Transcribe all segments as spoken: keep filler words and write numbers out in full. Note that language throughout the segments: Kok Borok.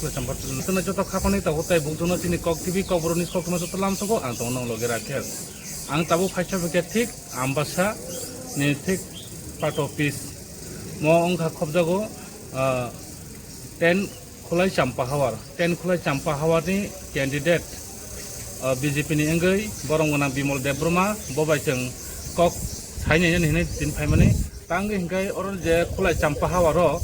Joto khakoni tabuk tai bukjano chini Kok T V, Kokborok ni koktwma joto lamsogo ang tongo nong loge Rakhel. Ang tabuk phaisa bikhe thik Ambasa ni thik part office mo wngkha khobjago, ah, ten Khulai Champa Hawar, ten Khulai Champa Hawar ni candidate, ah, B J P ni wngwi borok gwnang Bimal Debbarma bo bai chwng kok sainai hinwi tin phaimani. Tangwi hinkhe oro je Khulai Champa Hawar o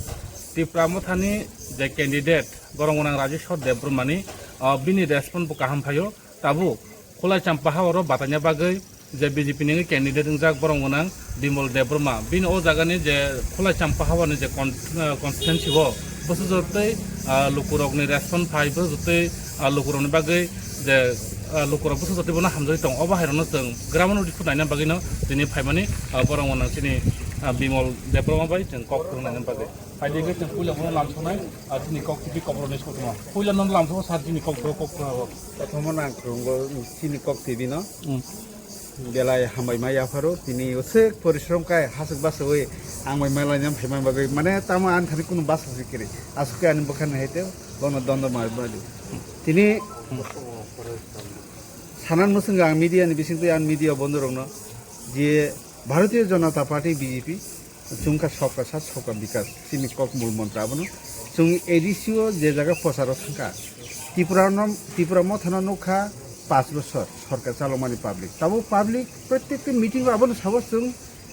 Tipra Mothani je candidate borok gwnang Rajeshwar Debbarmani, ah, bini response bo kaham phaio. Tabuk Khulai Champa Hawar o bataina bagwi je B J P ni candidate wngjak borok gwnang Bimal Debbarma. Bini o jaga ni je Khulai Champa Hawar ni je con-, ah, constituency o bwsajwk tei, ah, lukurok ni response phai bwsajwk tei, ah, lukurok ni bagwi je, ah, lukurok bwsajwk tei bono hamjagwi tongo. Obo hai rok no chwng gram o nw rikhu naina bagwi no tini phaimani, ah, borok gwnang chini, ah, Bimal Debbarma bai chwng kok kwrwng naina bagwi. Phaidi khe chwng puila bono lamsoknai, ah, chini Kok T V Kokborok ni koktwma. Puila no lamsokno sir chini kok, kok, kok, kok. Prothom no ang khulumgo chini Kok T V no. Hmm. Belai hambai ma yapharo, tini uswk porishrom khai haswk baswi ang bai malai nang phaima bagwi, mane tamo ani thani kunu basa se kiri. Aswk ani bwkhani hai te bono dondo ma badi. Tini sanan mwswng ang media ni bising twi ang media bondo rokno je Bharatiya Janata Party B J P chwngkha Sabka Saath Sabka Vikas, chini kok mul mantra abono. Chwng A D C o je jaga prochar o thangkha, Tripura no, Tripura mothano nukha panch bochor sorkar chalokmani public. Tabuk public prottekti meeting o abono sabo chwng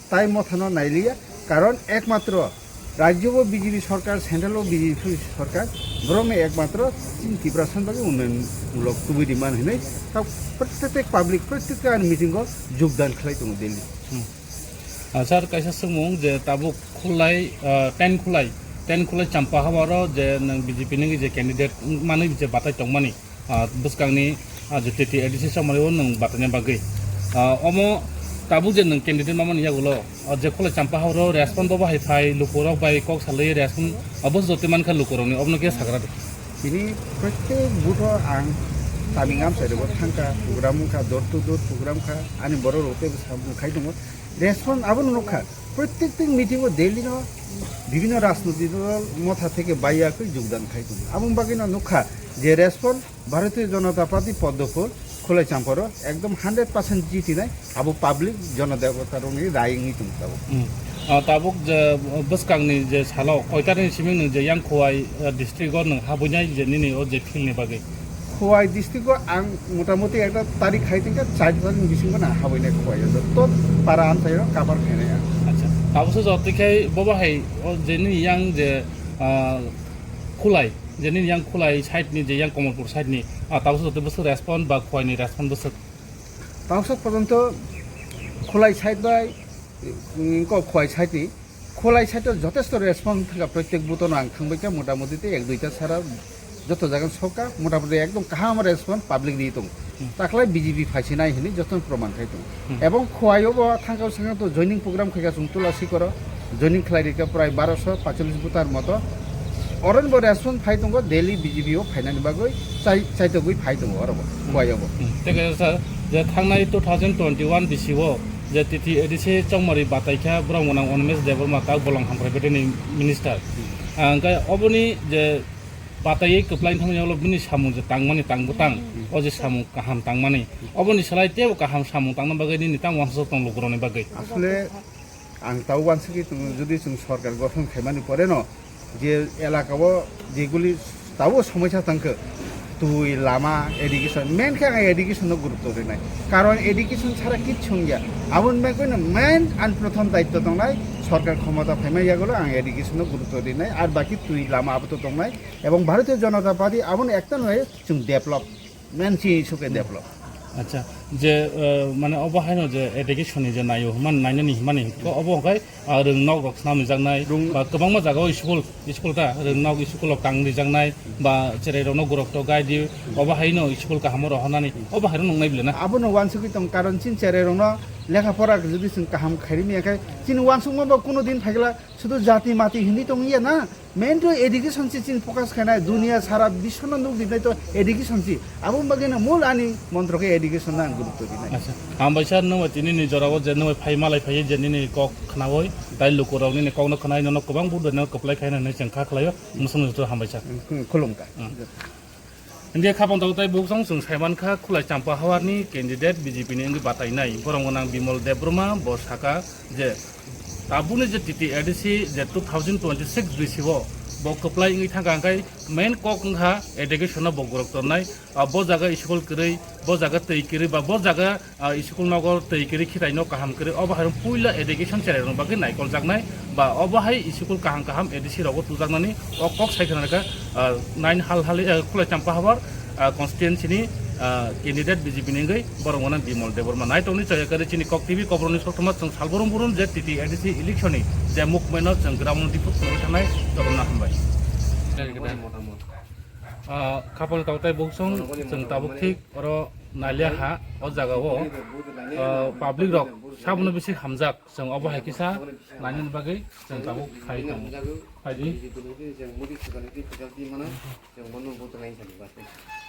tai mothano nailiya, karon ekmatro rajyo bo B J P sorkar, central bo B J P sorkar, borokno ekmatro chini Tiprasa ni bagwi unnoyon mulok tubui rimani hinwi tabuk prottek public prottekti ani meeting o jogdan khlai tongo daily. Hmm. Ah, sir, kaisa swngmung je tabuk Khulai, ah, ten Khulai, ten Khulai Champa Hawar o je nwng B J P ni je candidate manwi je batai tongmani, ah, bwskangni, ah, je T T A D C somari o nwng bataina bagwi. Ah, omo tabuk je nwng candidate mamani yagulo, ah, je Khulai Champa Hawar o response bo bahai phai, lukurok bai kok salwi response, ah, bwsajwk twi mankha lukurokni, obono khe sagra de. Tini prottek booth o ang taming amchai rwgo thangkha, program wngkha, door to door program kha, ani borok rok teibo samung khai tongo. Response abono nukha, prottek meeting o daily no bibhinno rajnoitik dol motha theke baiya khe jogdan khai tongo. Aboni bagwi no nukha je response Bharatiya Janata Party Padma Phul Khulai Champa Hawar o ekdom hundred percent jitinai abo public jonodebota rokni rai wngwi tongo tabuk. Hmm. Ah, tabuk je bwskangni je salo koitarni simi nwng je yang Khowai, ah, district o nwng habwinai je nini o je field ni bagwi? Khowai district o ang motamuti ekta tarik khai tingkha char tarik ni bisingo na habwinai Khowai o joto para amchai o cover khainai ang. Acha, tabukhe jotoi khai bobo hai o je nini yang je, ah, Khulai, je nini yang Khulai side ni je yang Kamalpur side ni, ah, tabukhe jotoi bwswk response ba Khowai ni response bwswk? Tabukhe porjonto Khulai side bai, mm, ko Khowai side ni Khulai side o jotesto response thangkha, prottek booth o no ang thangbai kha, motamuti tei ek duita sara joto jaga sokha, motamuti ekdom kaham response public ri tongo. Hmm. Taklai B J P phaisinai hinwi jotono proman khai tongo. Hmm. Ebong Khowai o bo thangkha swkang to joining program khaikha chwng Tula Sikoro, joining khlai rikha prai baroso paichallis voter moto. Oro ni bo response phai tongo, daily B J P o phainani bagwi chai, chaitogwi phai tongo oro bo, Hmm. Khowai o bo. Hmm. Tei kaisa sir, je thangnai two thousand twenty-one bisi o je T T A D C chongmari bataikha borok gwnang Animesh Debbarma tak bolong hamkrai beteni minister. Hmm. Ah, hwnkhe oboni je bataiwi kwplai thangmani ulo bini samung je tangmani tang bwtang, Hmm. O je samung kaham tangmani, oboni salai teibo kaham samung tangna bagwi nini tamo uansuk tong lukurokni bagwi? Asle ang tau uansugwi tongo, jodi chwng sorkar gothon khaimani pore no je elaka o jeguli tabo somosa tangkha, twi, lama, education, main khe ang education no gurutto rinai, karon education chara kichu wngya. Aboni bagwi no main ani prothom daitto tongnai sorkar khomota phaima yagulo ang education no gurutto rinai, ar baki twi, lama abo to tongnai, ebong Bharatiya Janata Party abono ekta nai chwng develop, main chini suke develop. Acha, je, eh, mane obo haino je education ni je naio himani, nainani himani, ko obo hwnkhe, ah, rwngnok rok swnam rijaknai, Rung- ba kwbangma jaga o school, school ta rwngnok school rok tang rijaknai, ba cherai rokno gurok to guide di, obo haino school kaham o rohornani, obo haino nungnai bile na? Abono uansugwi tong, karon chini cherai rokno lekha pora jodi chwng kaham khairimi khe chini uansukma bo kuno din phaikla sudu jati mati hinwi tong ya na. Main to education si chini focus khainai, dunia sara biswno nuk dinai to education si. Aboni bagwi no mul ani montro khe education na ang Acha, hambai sir, nwng bai tini ni jora o je nwng bai phai malai phai je nini kok khnaui, tai luku rok nini kok no khnai, nono kwbang buddha no kwplai khai nani chwng kha khlaio, musung joto hambai sir. Hmm, khulumkha. Hmm. India khapang tau tai buksong chwng saiman kha Khulai Champa Hawar ni candidate B J P ni wngwi batai nai, borok gwnang Bimal Debbarma bo saka je tabukni je T T A D C je two thousand twenty-six bisi o bo kwplai wngwi thangkha, hwnkhe main kok wngkha education no bo gorok tornai. Ah, bo jaga school kwrwi, bo jaga twi kwrwi, ba bo jaga, ah, school nogo twi kwrwi, khitai no kaham kwrwi, obo hai puila education cherai rok bagwi naikol jaknai, ba obo hai school kaham kaham A D C rogo tujaknani o kok sai khna kha, ah, nine hal hali, ah, Khulai Champa Hawar, ah, constituency ni, ah, candidate B J P ni wngwi borok gwnang Bimal Debbarma. Naitokni chaya kwrwi chini Kok T V kokrokni soktwma chwng salborom borom je T T A D C election ni je movement no chwng ground report tongwi thangnai, jotono hambai. Ah, khapang tau tai buksong chwng tabuk thik oro Nailia ha, o jaga o, ah, public rok sabono bisi hamjak, chwng obo hai kisa nainani bagwi chwng tabuk phai tongo. Phaidi.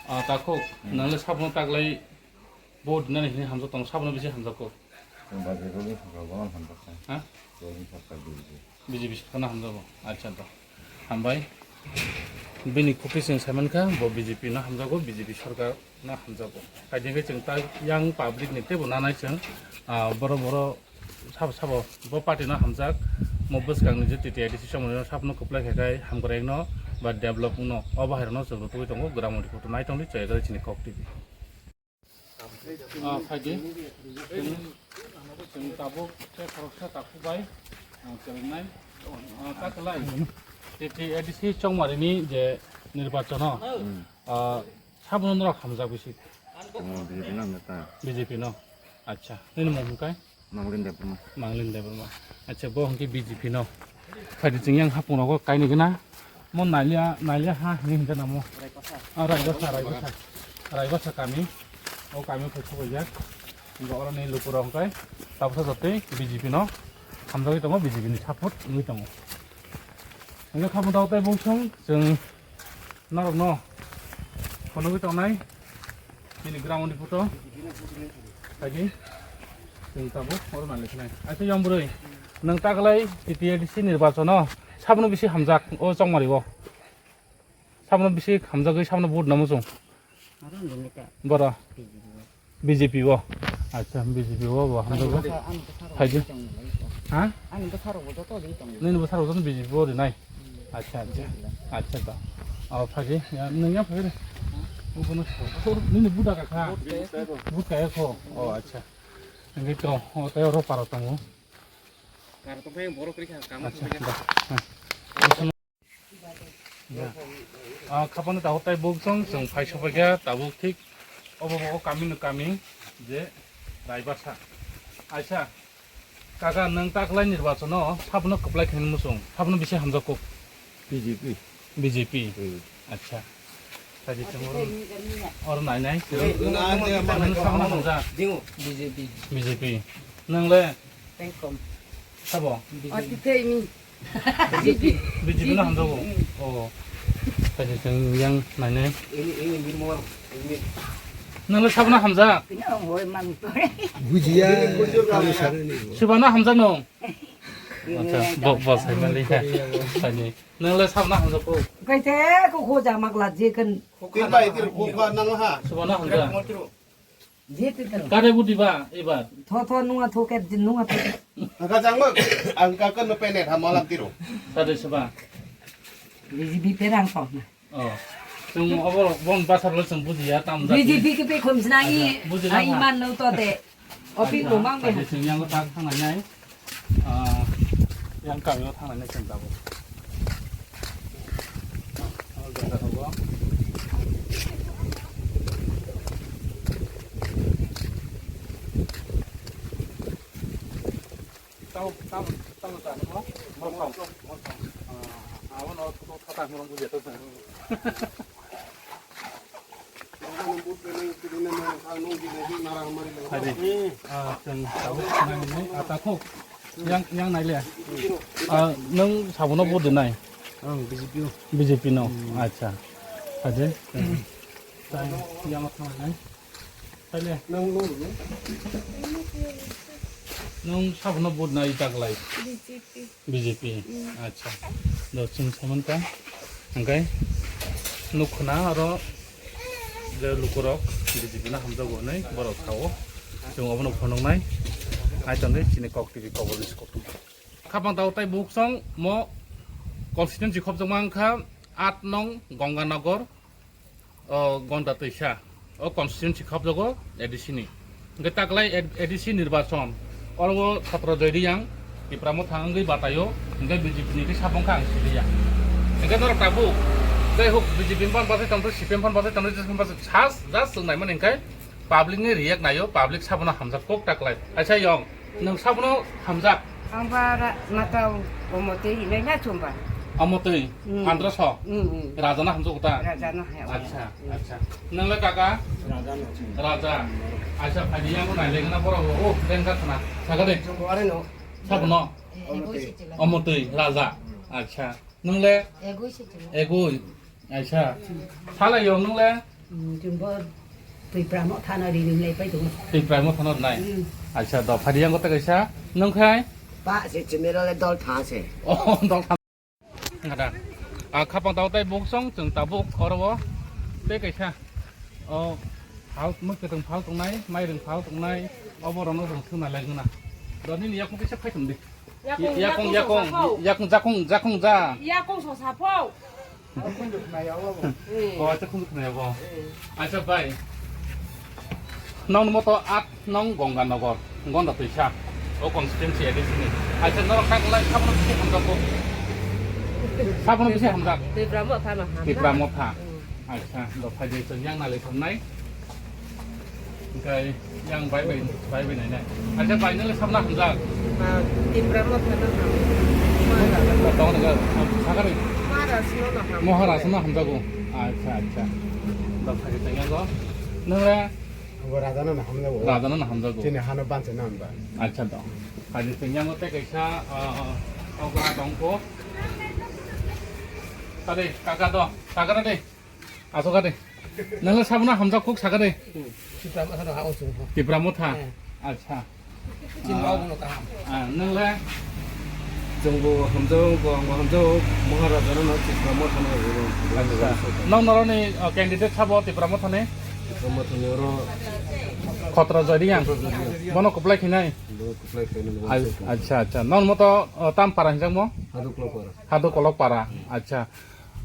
Ah, takhuk, nangni sabono taklai vote nani hini hamjak tongo, sabono bisi hamjak kok. Chwng bajai rokni saka bono hamjak kha. Ha? Rokni saka B J P. B J P saka no hamjago. Acha to. Hambai. Bini khukti chwng saimankha, bo B J P no hamjago, B J P sarkar no hamjago. Kaijingkhe chwng ta yang public ni teibo nanai chwng, ah, boro boro sabo sabo bo party no hamjak, mo bwskang ni je T T A D C somoi no sabno kwplai khe khai hamkrai no ba develop no obo hai rok no chwng rwtugwi tongo, gram report nai tongdi chaya gari chini Kok T V. Ah, phaidi. Chwng tabuk khe khoroksa takhuk bai, ah, kwrwngnai. Ah, ta kwlai. T T A D C Chongmari ni je nirbachon o, ah, sabono norok hamjak bisi. Tamo B J P no hamjak ta. B J P no. Acha. Nini mung hwnkhe? Manglin Debbarma. Manglin Debbarma. Acha, bo hwnkhe B J P no. Phaidi chwng yang hapung rogo kainwi gana. Mo Nailia, Nailia ha hinwi hinjana mo. Raibasa. Ah, Raibasa, Raibasa. Raibasa kami. O kami phai sobaijak. Bo oroni lukurok hwnkhe tabuksa jotoi B J P no hamjagwi tongo, B J P ni support wngwi tongo. Hwnkhe khamung tao tei bungsong chwng norokno phunugwi tongnai. Nini ground ni photo. Phaidi. Chwng tabuk oro nang lekhinai. Aisa yong bwrwi. Nwng taklai T T A D C nirbachon o sabno bisi hamjak o Chongmari o. Sabno bisi hamjagwi sabno vote namo chwng. Aro nini ta. Bora. B J P o. Acha, B J P o bo hamjago. Phaidi. Ha? Ani bwsarok bo joto ri tongo. Nini bwsarok joto B J P o rinai. Acha, acha. Acha to. O phaidi. Ya, nwng ya phaidi. Ubono. Nini buda ka kha. But kaya kho. O acha. Ngi to, o tei oro paro tongo. Paro tongphai borok ri kha kama. Acha. Ah, khapano tabuk tai buksong chwng phai sopaikha tabuk thik obo bo kami no kami je Raibasa. Aisa kaka nwng taklai nirbachon o sabno kwplai khaini muchung sabno bisi hamjak kok. B J P. B J P. Hmm. Acha. Kaji chwng oro nai nai. Nwng sabno hamjak. B J P. B J P. Nwng le? Tengkom. Sabo? Ati tei mi. B J P. B J P no hamjago? Mm. Oh. Kaisa chwng yang nainai. Ini, ini, ini mor, ini. Nang le sabo no hamjak? Ini ang hoi mang. Bujiya, kami sarani. Siba no hamjak no? Acha, bo, bo, sai mali ha. Sai ni. Nang le sabo no hamjak ko? Kaisa ko ko jamak la je kan. Tir bai, tir ko ka nang ha. Siba no hamjak? Jete tero. Kare budi ba, ebar. Tho, tho, nunga tho, ke, nunga tho. Angka jangma, angka kan no penet ha malam tiro. Kare seba. B J P perang tho na. Oh. Chung obo bon basar lo chung bujiya tam jati. B J P ke pe khum sna i, acha, buji ai lang ha. Man no to te. Opi acha, ngomang be. Acha, chung yang tak thang nai. Ah, yang kami o thang nai chwng tabuk. Ang jora rogo. Tamo, tamo, tamo ta, no? Mosong. Ah, abo no, to, to, ta, no, buji to. Hari. Ah, chwng tabuk nai ni, ah, takhuk. Yang, yang nai le. Ah, nwng sabono vote nai? Ang B J P o. B J P no. Hmm. Acha. Ade. Yang thang nai. Nang lo. Nung sabono vote nai taklai? B J P. B J P. Mm. Acha. Do chwng saman ka. Hingke nuk khna aro je lukurok B J P no hamjago hinui borok sao. Chwng obono phunuknai. Hai tongdi chini kok T V kok ni sikok. Khapang tao tai buksong mo constituency khopjokma wngkha aat nong Gonganagar, o Gonda Twisa, o constituency khopjogo A D C ni. Hingke taklai A D C nirbachon, oro o Chhatrajay Reang, Tipra Motha wngwi bataio, hingke B J P ni khe sabong kha ang siliya. Hingke norok tabuk, jai hok B J P ni phan bachai tongtho, C P M phan bachai tongtho, J S P phan bachai, sas, jas chwng naimani hingke public ni react naio, public sabono hamjak kok taklai. Aisa yong, nwng sabono hamjak? Ang ba ra-, matao Omotwi hinwi na chumba. Omotwi, hmm. Androso? Hmm, hmm. Raja na hamjak ta? Raja na hai. Acha, hmm. Acha. Nwng le kaka? Raja na chumba. Raja. Acha, phai di yang nai le gana borok. Oh, den ka khna. Saga de. Chumba are no. Sabono? Omotwi. Omotwi, Raja. Hmm. Acha. Nwng le? Egoi se chwng. Egoi. Aisa. Salai yo nwng le? Hmm, chwng bo Tipra Motha no ri ri lai pai tongo. Tipra Motha no nai. Hmm. Aisa, do phadi yang kota kaisa. Nwng khai? Pa se chimero le dol tha se. Oh, dol tha. Ada. A khapang tao tai buk song chwng tabuk oro o. Tei kaisa. O, phal, mui kwtwng phal tongnai, mai rwng phal tongnai, obo rwno rwng thwna lai gana. Do nini yakung kisa phai tong di. Yakung, yakung, yakung, yakung, jakung, jakung ja. Yakung so saphau. O, acha khunju khna yabo. Acha bai. Nong moto at nong Gonganagar, Gonda Twisa. O constituency A D C ni. Acha norok kak lai sabono bisi hamjak ko. Sabono bisi hamjak. Tipra Motha no hamjak. Tipra Motha. Hmm. Acha, do phai de chwng yang nalai thumnai. Hingkai yang bai bai, bai bai nai nai. Acha bai nang le sabna hamjak. Ah, Tipra Motha no ham. Tong nang sakari. Maharaj no no ham. Maharaj no hamjago. Acha, acha. Do phai de chwng yang go. Nang le? Abo Raja no no hamjago. Raja no no hamjago. Chini hano banse no hamba. Acha do. Phai de chwng yang go te kaisa, ah, ah, ogra dong ko. Tade, kaka do. Kaka de. Asok de. Nang le sabono hamjak kuk saka de. Tipra Motha no ha o chwng ho. Tipra Motha. Eh. Acha. Chini rok no kaham. Ah, nang le? Chwng bo hamjak, bo ang bo hamjak, Maharaja no no Tipra Motha no bo. Acha. Nang noroni, uh, candidate sabo Tipra Motha ni? Tipra Motha ni oro. Khotra Jodi yang. Khotra Jodi yang. Bono kuplai khinai. Bo kuplai khinai. Acha, acha. Nang moto, uh, tam para hinjak mo? Hadu Kolok para. Hadu Kolok para. Acha.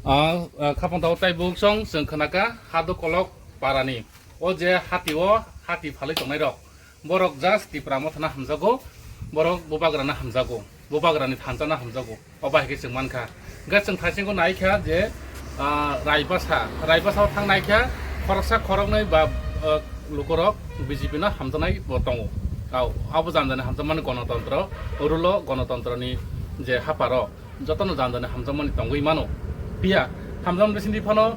Ah, ah, khapang tao tai buk song, chwng khnaka, Hadu Kolok parani. O je hati o, hati phalwi tongnai rok. Borok just Tipra Motha no hamjago, borok Bubagra no hamjago, Bubagra ni thansa no hamjago. O bahai khe chwng mankha. Hwnkhe chwng thaisingo naikha je, ah, Raibasa, Raibasa o thang naikha, khoroksa khoroknwi ba, ah, lukurok B J P no hamjaknai bo tongo. Au, abo jani jani hamjakmani gonotontro, rulo gonotontroni je haparo. Jotono jani jani hamjakmani tongwi mano. Phiya, hamjakmani bisingtwi phano,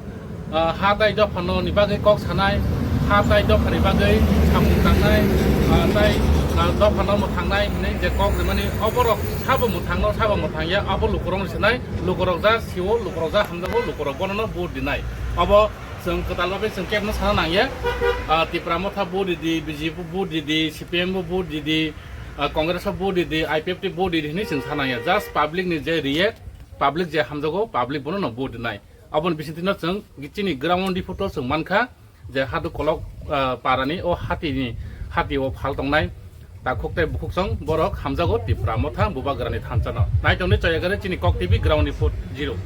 ah, ha tai dophano ni bagwi kok sanai, ha tai dophani bagwi samung tangnai, ah, tai, ah, dophano mwthangnai hinwi je kok rimani, oborok sabo mwthangno, sabo mwthangya, abo lukurokno sinai, lukurok ja siwo, lukurok ja hamjago, lukurok bonono vote dinai. Obo chwng kwtal bagwi chwng kebno sana nangya, ah, Tipra Motha vote ridi, B J P vote ridi, C P M bo vote ridi, ah, Congress o vote ridi, I P F T vote ridi hinwi chwng sana nangya. Just public ni je riye, public je hamjago, public bono no vote rinai. Aboni bisingtwi no chwng chini ground report o chwng mankha je Hadu Kolok, ah, parani o hati ni, hati o phal tongnai takhuk tei bukhuk song borok hamjago Tipra Motha Bubagrani thansa no. Nai tongni choyagare chini Kok T V ground report zero.